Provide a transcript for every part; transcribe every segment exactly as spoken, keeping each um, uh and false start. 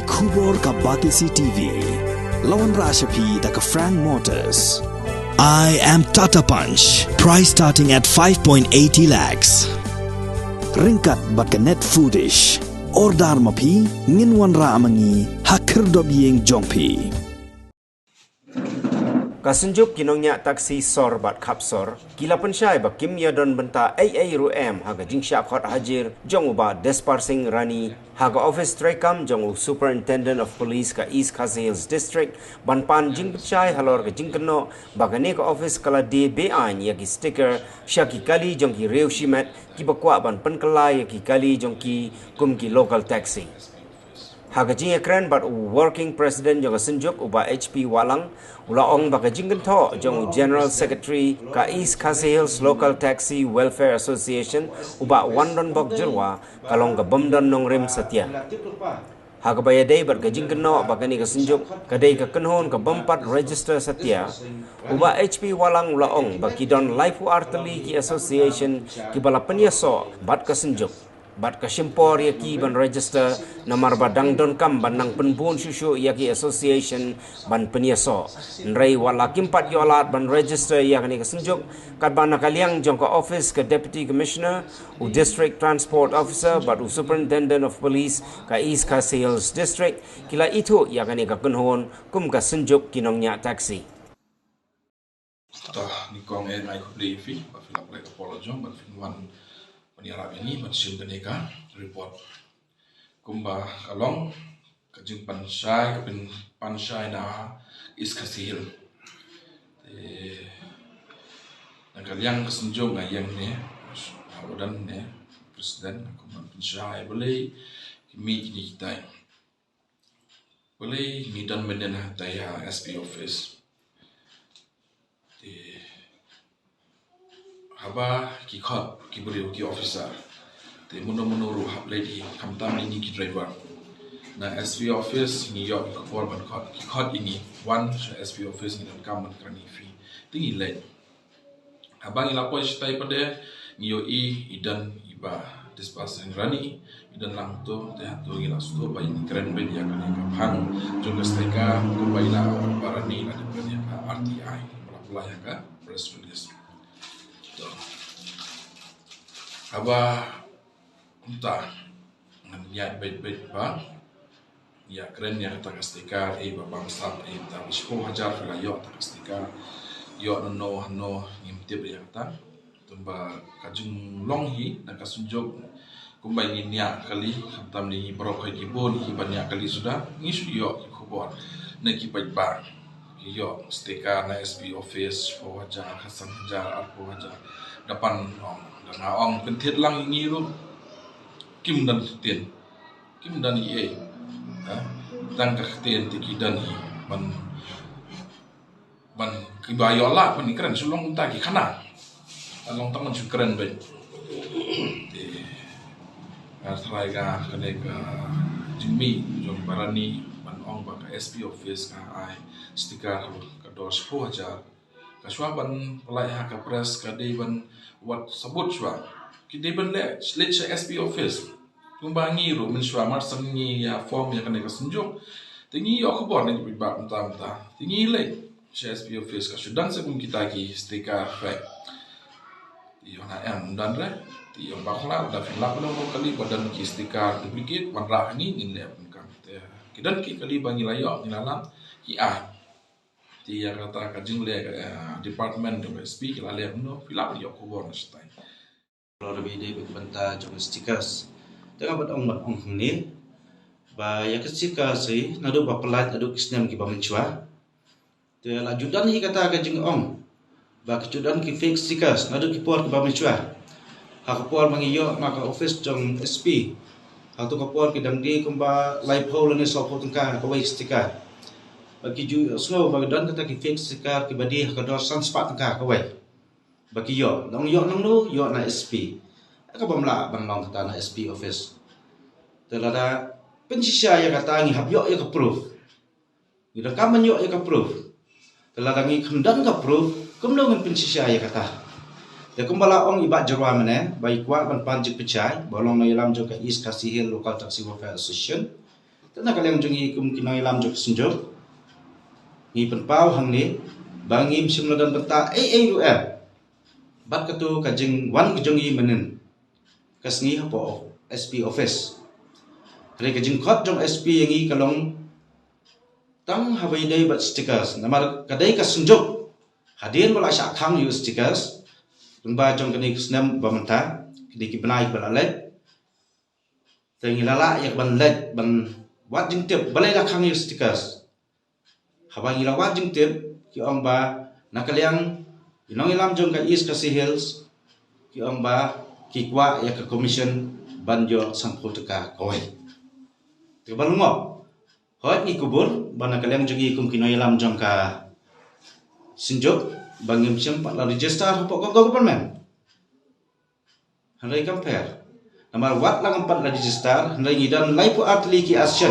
Khubor ka Batesi T V. La wanrah sha phi da ka Frank Motors. I am Tata Punch. Price starting at five point eighty lakhs. Ryngkat bad ka Net Foodish. Order ma phi, ngin wanrah ma ngi ha khyrdop ïing jong phi. Ka Synjuk ki nongñiah taxi sor bad khapsor ki la pynshai ba kim ïa don bynta ei ei ruh em ha ka jingshah khot hajir jong u Bah Despar Singh Rani ha ka office treikam jong u Superintendent of Police ka East Khasi Hills District ban pan jingpynshai halor ka jingkynnoh ba kane ka office ka la die be-aiñ ïa ki sticker sha ki kali jong ki riew shimet kiba kwah ban pynkylla ïa ki kali jong ki kum ki local taxi. Ha ka jingïakren bad u Working President jong ka Synjuk u Bah H P Wahlang, u la ong ba ka jingkynthoh jong u General Secretary ka East Khasi Hills Local Taxi Welfare Association u Bah Wandonbok Jyrwa ka long ka bym don nongrim satia. Ha kaba ïadei bad ka jingkynnoh ba kane ka Synjuk ka dei ka kynhun ka bym pat register satia, u Bah H P Wahlang u la ong ba ki don laiphew ar tylli ki association kiba la pynïasoh bad ka Synjuk. Bad ka shim por ïa ki ban register namar ba dang donkam ban nang pynbun shuh shuh ïa ki association ban pynïasoh. Hynrei wat la kim pat ïoh lad ban register ïa kane ka Synjuk, katba na ka liang jong ka office ka Deputy Commissioner, u District Transport Officer bad u Superintendent of Police ka East Khasi Hills District ki la ithuh ïa kane ka kynhun kum ka Synjuk ki nongñiah taxi. To, nyngkong eh nga ai khublei ïa phi ba phi la pynlait ka por la jong ban phin wan ban ïarap ïa ngi ban shim kane ka report. Kumba ka long ka jingpynshai, ka pynpynshai na East Khasi Hills. Te na ka liang ka Synjuk nga ïeng ne, nga udan ne president, nga kumba pynshai balei ki mih kine kitai. Balei ngi don mynnin ha tai ha S P office. Te haba ki khot ki briew ki officer, te mano mano ruh hap leit hi, khamtam ïa ngi ki driver. Na S P office ngi ïoh ki khubor ban khot, ki khot ïa ngi, wan sha S P office ngi donkam ban kren ïa phi. Te ngi leit. Haba ngi la poi shatai pat de, ngi ïohi i don i Bah Despar Singh Rani, i don lang to, te hato ngi la sngewthuh ba ngi kren beit ïa kane ka phang jong ka sticker, kumba i la ong Bah Rani la dep kren ïa ka R T I, ba la pynlait ha ka press release. To. Haba kumta ngan ïaid beit beit ba ïa kren ïa kata ka sticker, eh, ba bang sap, eh, ta shiphew hajar phi la ïoh ta ka sticker, ïoh nano hano ngim tip ïa kata. Tangba ka jinglong hi na ka Synjuk, kumba ngi ñiah kali, khamtam ne ngi baroh hi ki bun hi ban ñiah kali suda, ngi shu ïoh ki khubor na ki paidbah. Ki ïoh sticker na S P office, shiphew hajar, khatsan hajar, arphew hajar. Da pan ong, da nga ong pynthit lang ïa ngi ruh. Kim don ktien. Kim don ei ei. Ha? Tang ka ktien te ki don hi. Ban, ban kiba ïoh lah ban kren shu long ta ki khana. Long tang ban shu kren beit. Te nga tharai ka kane ka jingmih jong Bah Rani ban ong ba ka S P office ka ai sticker ha ka dor shiphew hajar. Ka shuwa ban pynlait ha ka press ka dei ban wad sabut shuwa. Ki dei ban leit, leit sha S P office. Kumba ngi ruh mynshuwa mar shen ngi ïa form ïa kane ka Synjuk, te ngi ïoh khubor na ki paidbah mynta mynta. Te ngi leit sha S P office, ka shu don sa kum kita ki sticker fake. Te ïoh na em don re. Te ïoh ba khla da phin lap ba don kali ba don ki sticker duplicate, wanrah ha ngi, ngin leh ban kam. Te ki don ki kali ba ngi la ïoh, ngi la lam, ki ai. Te ïa kata ka jingleh ka, eh, department jong ka S P ki la leh kumno, phi lah ban ïoh khubor na shatai. Lor bad dei bad bynta jong ka stickers. Te nga bad ong bad ong hangne ba ïa ka stickers hi naduh ba pynlait naduh ki snem kiba mynshuwa. Te la ju don hi kata ka jingong ba ki ju don ki fake stickers naduh ki por kiba mynshuwa. Ha ka por ba ngi ïoh na ka office jong S P, ha tu ka por ki dang die kumba laiphew lane sawphew tyngka kawei sticker. Ba ki ju sngew ba ki don kata ki fake sticker kiba die ha ka dor san spah tyngka kawei. Ba ki ïoh, dang ïoh nangno, ïoh na S P. Ka bym lah ban long kata na S P office. Te lada pynshisha ïa kata ngi hap ïoh ïa ka proof. Ngi donkam ban ïoh ïa ka proof. Te lada ngi khlem don ka proof, kumno ngin pynshisha ïa kata. Te kumba la ong i Bah Jyrwa mynne, ba i kwah ban pan jingpynshai, ba long na ïalam jong ka East Khasi Hills Local Taxi Welfare Association. Te na ka liang jong ngi kum ki nongïalam jong ka Synjuk, ngi pynpaw hangne ba ngim shym la don bynta ei ei ruh em bad kato ka jingwan ka jong ngi mynhynnin ka sngi hapoh S P office. Hynrei ka jingkhot jong S P ïa ngi ka long tang haba ïadei bad stickers, namar ka dei ka Synjuk hadien ba la shah khang ïa u stickers lyngba jong kane ka snem ba mynta, kine ki bnai ba la leit. Te ngi la lah ïa ka ban leit ban wad jingtip balei la khang ïa u stickers. Haba ngi la wad jingtip, ki ong ba na ka liang ki nongïalam jong ka East Khasi Hills ki ong ba ki kwah ïa ka commission ban ïoh sanphew tyngka kawei. Te kaba lyngngoh, hooid ngi kubur ba na ka liang jong ngi kum ki nongïalam jong ka Synjuk ba ngim shym pat la register hapoh ka government. Hynrei kam pher. Namar wat la ngam pat la register, hynrei ngi don laiphew ar tylli ki action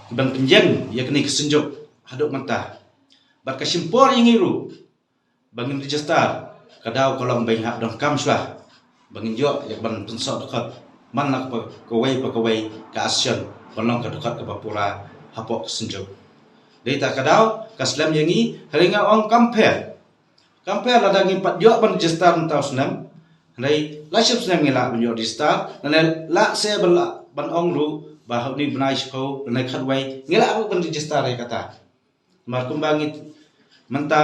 ki ban pynjeng ïa kane ka Synjuk haduh mynta. Bad ka shim por ïa ngi ruh ba ngin register, ka daw ka long ba ngi hap donkam shuwa ba ngin ïoh ïa ka ban pynsoh dkhot man la ka, kawei pa kawei ka action ban long ka dkhot kaba pura hapoh ka Synjuk. Dei ta ka daw ka slem ïa ngi, hynrei nga ong kam pher. Kam pher lada ngim pat ïoh ban register mynta u snem, hynrei la shiphew snem ngi lah ban ïoh register, lane lah se ban lah ban ong ruh ba ha une u bnai shiphew lane khatwei ngi lah ruh ban register ïa kata. Namar kumba ngi mynta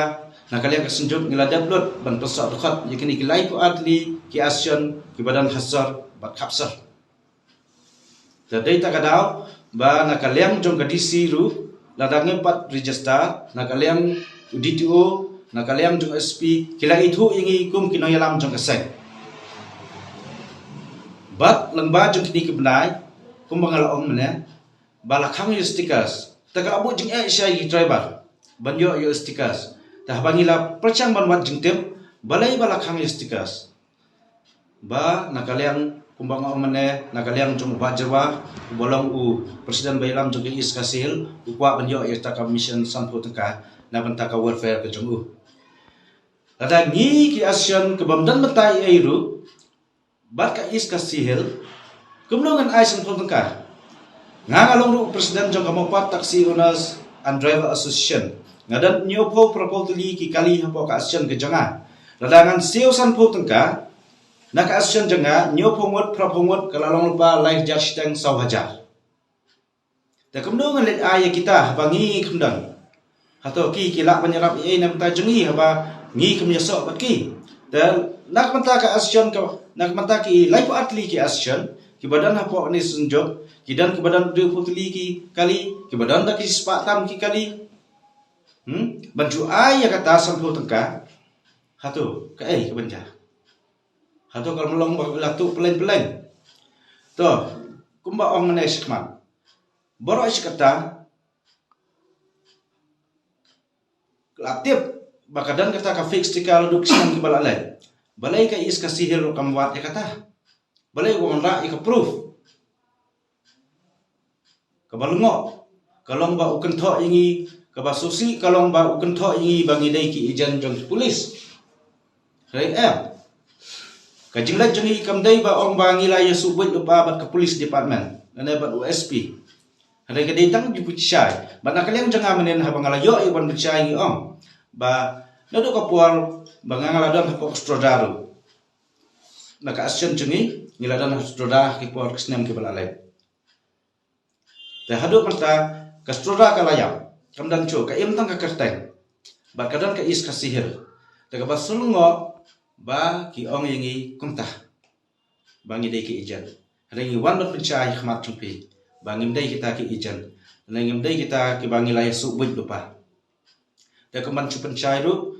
na ka liang ka Synjuk ngi la dep lut ban pynsoh dkhot ïa kine ki laiphew ar tylli ki action kiba don ha sor bad khap sor. Te dei ta ka daw ba na ka liang jong ka D C ruh, lada ngim pat register, na ka liang u D T O, na ka liang jong S P, ki la ithuh ïa ngi kum ki nongïalam jong ka seng. Bad lyngba jong kine ki bnai, kumba nga la ong mynne, ba la khang ïa u stickers. Te ka la buh jingeh sha ïa ki driver ban ïoh ïa u stickers. Te haba ngi la pyrshang ban wad jingtip balei ba la khang ïa u stickers, ba na ka liang kumba nga ong mynne, na ka liang jong u Bah Jyrwa uba long u president ba ïalam jong ka East Khasi Hills, u kwah ban ïoh ïa kata ka mission sanphew tyngka na bynta ka welfare ka jong u. Lada ngi ki action kaba ym don bynta ei ei ruh bad ka East Khasi Hills, kumno ngan ai sanphew tyngka? Nga, nga long ruh president jong ka Mawpar Taxi Owners and Driver Association. Nga don hynñiewphew phraphew tylli ki kali hapoh ka action ka jong nga. Lada ngan siew sanphew tyngka, na ka action jong nga, hynñiewphew ngut phraphew ngut ka la long lypa lai hajar shiteng saw hajar. Te kumno ngan leit ai ïa kita ba ngi kham don? Hato ki ki lah ban ïarap ei ei na bynta jong ngi haba ngi kham ïasoh bad ki? Te na ka bynta ka action ka, na ka bynta ki laiphew ar tylli ki action kiba don hapoh kane ka Synjuk, ki don kiba don hynriewphew tylli ki kali, kiba don da ki spah tam ki kali. Hmm? Ban ju ai ïa kata sanphew tyngka. Hato kaei kaban jia? Hato ka long ba la tuh pyllein pyllein? To, kumba ong mynne shakhmat, baroh shi katta la tip ba ka don kata ka fake sticker la duk snem kiba la leit. Balei ka East Khasi Hills ruh kam wad ïa kata? Balei ka wanrah ïa ka proof? Kaba lyngngoh ka long ba u kynthoh ïa ngi, kaba sngewsih ka long ba u kynthoh ïa ngi ba ngi dei ki agent jong ki police. Hynrei em, ka jingleit jong ngi kam dei ba ong ba ngi la ïasuh buit lypa bad ka police department lane bad u S P. Hynrei ka dei tang jingpynshai. Bad na ka liang jong nga mynnin haba nga la ïoh ïa ban pynshai ngi ong ba naduh ka por ba nga nga la don hapoh ka Stroda ruh, na ka action jong ngi ngi la don ha Stroda ha ki por ki snem kiba la leit. Te haduh mynta ka Stroda ka la ïap, kam don shuh, ka im tang ka kyrteng. Bad ka don ka East Khasi Hills. Te kaba sngewlyngngoh ba ki ong ïa ngi kumta ba ngi dei ki agent. Hynrei ngi wan ban pynshai ha khmat jong phi ba ngim dei kita ki agent, hynrei ngim dei kita kiba ngi la ïasuh buit lypa. Te kumban shu pynshai ruh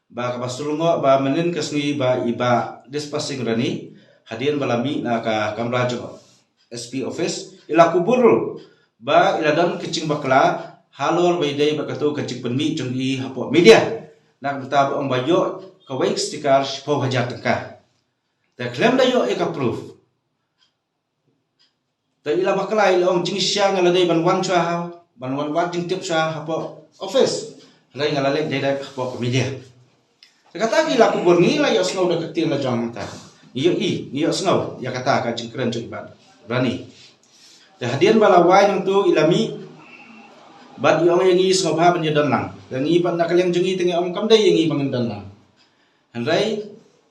ba kaba sngewlyngngoh ba mynnin ka sngi ba i Bah Dispasing Rani, hadien ba la mih na ka kamra jong S P office, i la kubur ruh ba i la don ka jingbakla halor ba ïadei bad kato ka jingpynmih jong i hapoh media. Na ka bynta ba ong ba ïoh kawei ka sticker shiphew hajar tyngka. Te khlem da ïoh ïa ka proof. Te i la bakla, i la ong jingshisha nga la dei ban wan shuwa ha, ban wan wad jingtip shuwa hapoh office. Hynrei nga la leit dei dei hapoh ka media. Te kata ki la kubur, ngi la ïohsngew da ka ktien la jong mynta. Ngi ïohi, ngi ïohsngew ïa kata ka jingkren jong i Bah Rani. Te hadien ba la wai nangtu i la mih bad i ong ïa ngi sngewbha ban ïa don lang. Te ngi pat na ka liang jong ngi te ngi ong kam dei ïa ngi ban don lang. Hynrei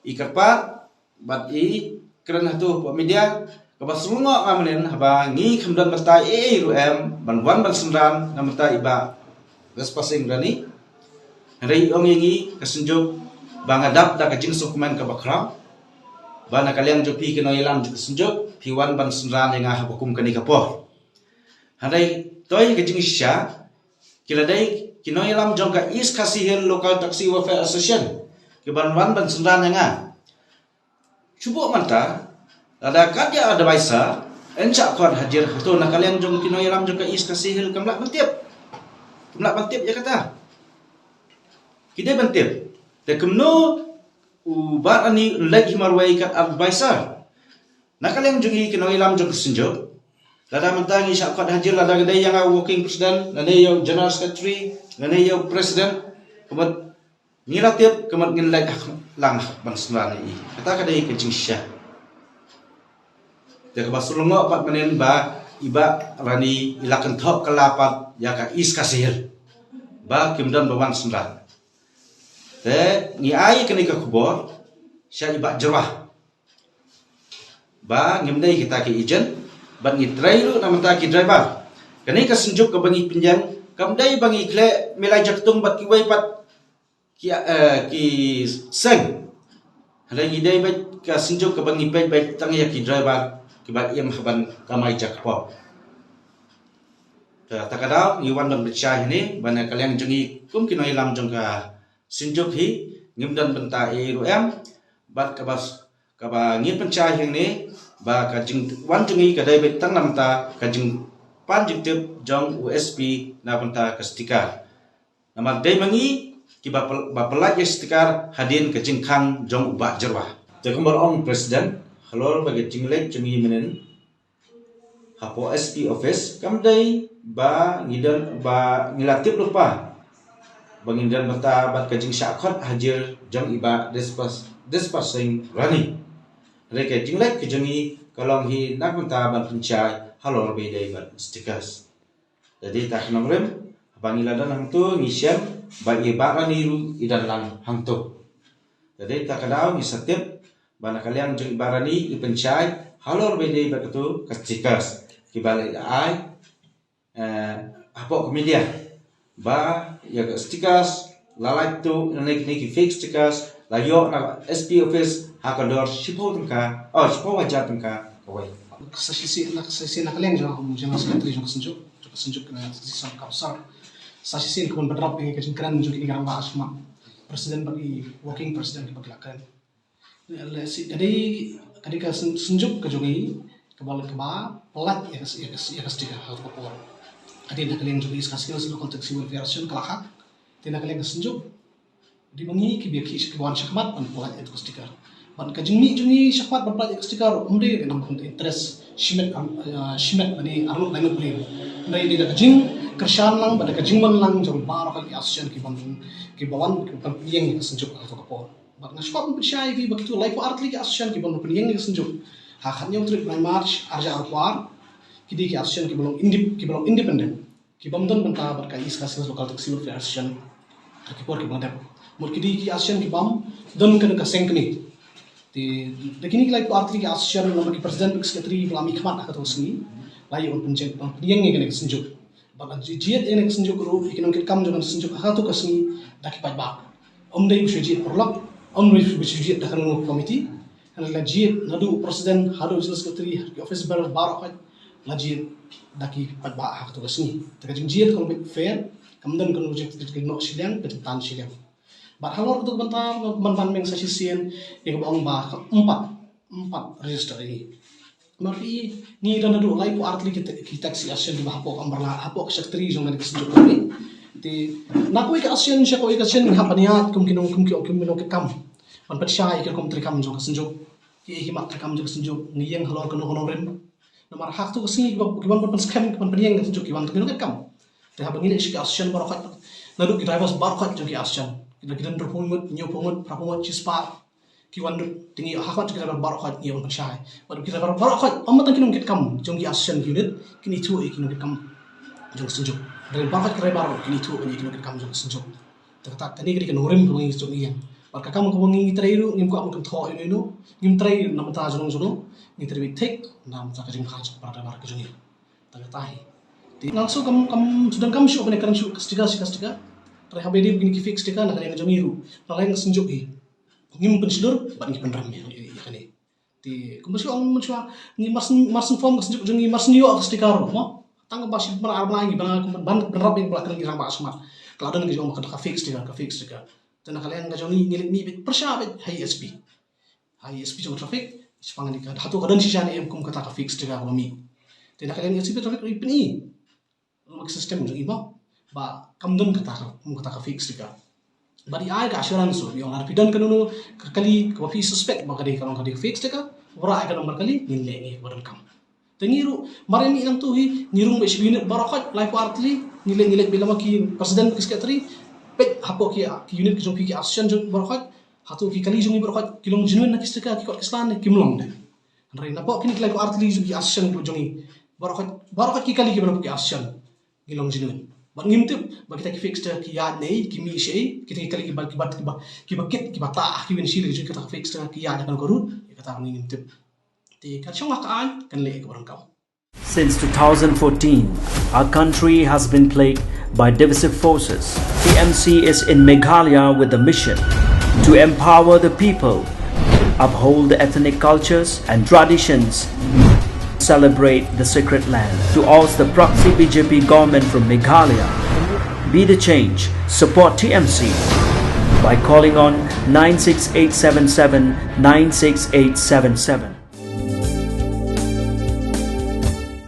i kyrpad bad i kren hatu hapoh media, kaba sngewbha nga mynnin haba ngi kham don bynta ei ei ruh em ban wan ban synran na bynta i Bah Rispa Sing Rani. Hynrei i ong ïa ngi ka Synjuk ba nga dap da ka jingsngewkmen kaba khraw ba na ka liang jong phi ki nongïalam jong ka Synjuk phi wan ban synran ïa nga haba kum kane ka por. Hynrei to ïa ka jingshisha ki la dei ki nongïalam jong ka East Khasi Hills Local Taxi Welfare Association ki ban wan ban synran ïa nga. Shu buh mynta lada kat ïa advisor yn shah khot hajir hatu na ka liang jong ki nongïalam jong ka East Khasi Hills kam lah ban tip. Kam lah ban tip ïa kata. Ki dei ban tip. Te kumno u Bah Rani yn leit hi marwei kat advisor. Na ka liang jong ngi ki nongïalam jong ka Synjuk, lada mynta ngi shah khot hajir lada ka dei ïa nga working president, lane ïa u general secretary, lane ïa u president, ka mut ngi la tip ka mut ngin leit ha lang ban synran ïa i. Kata ka dei ka jingshisha. Te kaba shu lyngngoh pat mynnin ba i Bah Rani i la kynthoh kylla pat ïa ka East Khasi Hills ba kim don ba wan synran. Te ngi ai kane ka khubor sha i Bah Jyrwa ba ngim dei kita ki agent bad ngi trei ruh na bynta ki driver. Kane ka Synjuk kaba ngi pynïeng kam dei ba ngi khleh milai jaktung bad kiwei pat ki, eh, ki seng. Hynrei ngi dei beit ka Synjuk kaba ngi peit beit tang ïa ki driver kiba im ha ban kamai jakpoh. Te ta ka daw ngi wan ban pynshai hangne ba na ka liang jong ngi kum ki nongïalam jong ka Synjuk hi ngim don bynta ei ruh em bad kaba, kaba ngi pynshai hangne ba ka jingwan jong ngi ka dei beit tang na bynta ka jingpan jingtip jong u SP na bynta ka sticker. Namar dei ma ngi kiba pyl-, ba pyllait ïa sticker hadien ka jingkhang jong u Bah Jyrwa. Te kumba ong president, halor ba ka jingleit jong ngi mynnin hapoh SP office kam dei ba ngi don ba ngi la tip lypa ba ngi don bynta bad ka jingshah khot hajir jong i Bah Rispa, Rispa Sing Rani. Hynrei ka jingleit ka jong ngi ka long hi na ka bynta ban pynshai halor ba i dei bad stickers. Te dei ta ka nongrim, haba ngi la don hangto ngi shem ba i Bah Rani ruh i don lang hangto. Te dei ta ka daw ngi sa tip ba na ka liang jong i Bah Rani i pynshai halor ba i dei bad kato ka stickers kiba la ai, eh, hapoh ka media ba ïa ka stickers la lait tu na ne ki fake stickers la ïoh na SP office ha ka dor shiphew tyngka, oh, shiphew hajar tyngka kawei. Sa shisien, na sa shisien na ka liang jong u General Secretary jong ka Synjuk, jong ka Synjuk ka Association Council. Sa shisien kumba drop ïa ka jingkren jong kine ki rangbah ha khmat, president bad i working president kiba ki la kren. Lehse ka dei, ka dei ka Syn-, Synjuk ka jong ngi kaba la, kaba pyllait ïa ka, ïa ka, ïa ka sticker ha kato ka por. Ka dei na ka liang jong ka East Khasi Hills Local Taxi Welfare Association ka la khang. Te na ka liang ka Synjuk dei ma ngi kiba ïakhih, kiba wan shakhmat ban pyllait ïa ka sticker. Bad ka jingmih jong ngi shakhmat ban pyllait ïa ka sticker ym dei ka namar interest shimet, ah, shimet lane arngut laingut briew. Hynrei dei da ka jingkyrshan lang bad da ka jingman lang jong baroh ki association kiba, kiba wan, kiba pynïeng ïa ka Synjuk ha kato ka por. Bad nga sngewbha ban pynshai ïa phi ba kito laiphew ar tylli ki association kiba pynïeng ïa ka Synjuk ha ka khathynñiew tarik bnai March arhajar arphew ar, ki dei ki association kiba long indep-, kiba long independent. Ki bym don bynta bad ka East Khasi Hills Local Taxi Welfare Association ha ki por kiba la dep. Mut ki dei ki association ki bym don kano ka seng kmie. Te da kine ki laiphew ar tylli ki association, namar ki president bad secretary ba la mihkhmat ha kato ka sngi la ïoh ban pynjeng, ban pynïeng ïa kane ka Synjuk. Bad la jied ïa kane ka Synjuk ruh ïa ki nongkitkam jong ka Synjuk ha kato ka sngi da ki paidbah. Ym dei u shu jied paralok, ym dei u shu jied da kano kano ka committee. Hynrei la jied naduh u president haduh u general secretary, ki office bearer baroh khoit la jied da ki paidbah ha kato ka sngi. Te ka jingjied ka long beit fair, kam don kano ka jing, ka jingnoh shiliang, ka jingtan shiliang. Bad halor kato ka bynta nga kwah ban meng sa shisien ïa kaba ong ba ka ym pat, ym pat register ïa ngi. Namar phi i, ngi don naduh laiphew ar tylli ki ta-, ki taxi association kiba hapoh ka umbrella, hapoh ka secretary jong kane ka Synjuk kane. Te na kawei ka association sha kawei ka association ngi hap ban ïaid kum ki nong, kum ki, kum ki nongkitkam ban pynshai ïa ki rukom treikam jong ka Synjuk. Ki, ki mat treikam jong ka Synjuk ngi ïeng halor kano kano rim. Namar ha kato ka sngi kiba, kiban pynskhem, kiban pynïeng ka Synjuk ki wan tang ki nongkitkam. Te haba ngi leit sha ki association baroh khoit, naduh ki drivers baroh khoit jong ki association, ki don hynriewphew ngut, hynñiewphew ngut, phraphew ngut, shispah. ki wan lut, te ngi ha khmat ki driver baroh khoit ngi wan pynshai. Bad ki driver baroh khoit, ym tang ki nongkitkam jong ki association unit, kin ithuh ïa ki nongkitkam jong ka synjuk. Driver baroh khoit ki driver kin ithuh ïa ki nongkitkam jong ka synjuk. Te kata kane ka dei ka nongrim kaba ngi sdang ïa. Bad ka kam kaba ngi trei ruh ngim kwah ban kynthoh ïano ïano, ngim trei na bynta jong jong, ngi trei beit thik na bynta ka jingkyrkhu para driver ka jong ngi. Te kata hi. Te nga shu kam kam shu dang kam shu ban kren shu ka sticker, sticker, sticker. Te haba dei kine ki fake sticker na ka liang jong ngi ruh, na liang ka synjuk hi, ngim pynshlur bad ngi pynrem ïa, ïa, ïa kane. Te kumba shu ong mynshuwa, ngi mar syn, mar syn form ka synjuk jong ngi, mar syn ïoh ka sticker ruh mo. Tang ba shi bnai ar bnai ngi ban, ban, ban rap ïa ba kren ngi rangbah shakhmat. Ka la don ki jong ba ka fake sticker, ka fake sticker. Te na ka liang ka jong ngi, ngi leit mih beit pyrshah beit ha S P. Ha S P jong traffic, shaphang kane ka, hato ka don shisha ne em kum kata ka fake sticker kaba mih. Te na ka liang S P traffic ruh i pyni. Ong ba ka system jong i mo, ba kam don kata ka, kum kata ka fake sticker. Bad i ai ka assurance ruh, i ong lada phi don kano kano ka kali kaba phi suspect ba ka dei, ka long ka dei fake sticker, wanrah ïa ka number kali, ngin leh ngi ba donkam. Te ngi ruh, mar ïa ngi nangtu hi, ngi rung beit sha ki unit baroh khoit, laiphew ar tylli, ngi leit, ngi leit beit lem ki president, ki secretary, peit hapoh ki, ki unit ki jong phi, ki association jong baroh khoit, hato ki kali jong ngi baroh khoit ki long genuine na ki sticker, ki kot ki sla ne kim long de. Hynrei napoh kine ki laiphew ar tylli ki association jong ngi, baroh khoit, baroh khoit ki kali kiba na ki association ki long genuine. Bad ngim tip ba kita ki fake sticker ki ïaid ne ki mih shaei, kita ki kali kiba, kiba, kiba, kiba kit, kiba tah ha ki windshield ki jong kita ki fake sticker ki ïaid ha kano ka route, ïa kata ngim tip. Te ka shong ha ka aiñ, kan leh kaba donkam. Since two thousand fourteen, our country has been plagued by divisive forces. T M C is in Meghalaya with the mission to empower the people, uphold the ethnic cultures and traditions, celebrate the sacred land. To oust the proxy B J P government from Meghalaya, be the change, support T M C by calling on nine six eight seven seven nine six eight seven seven.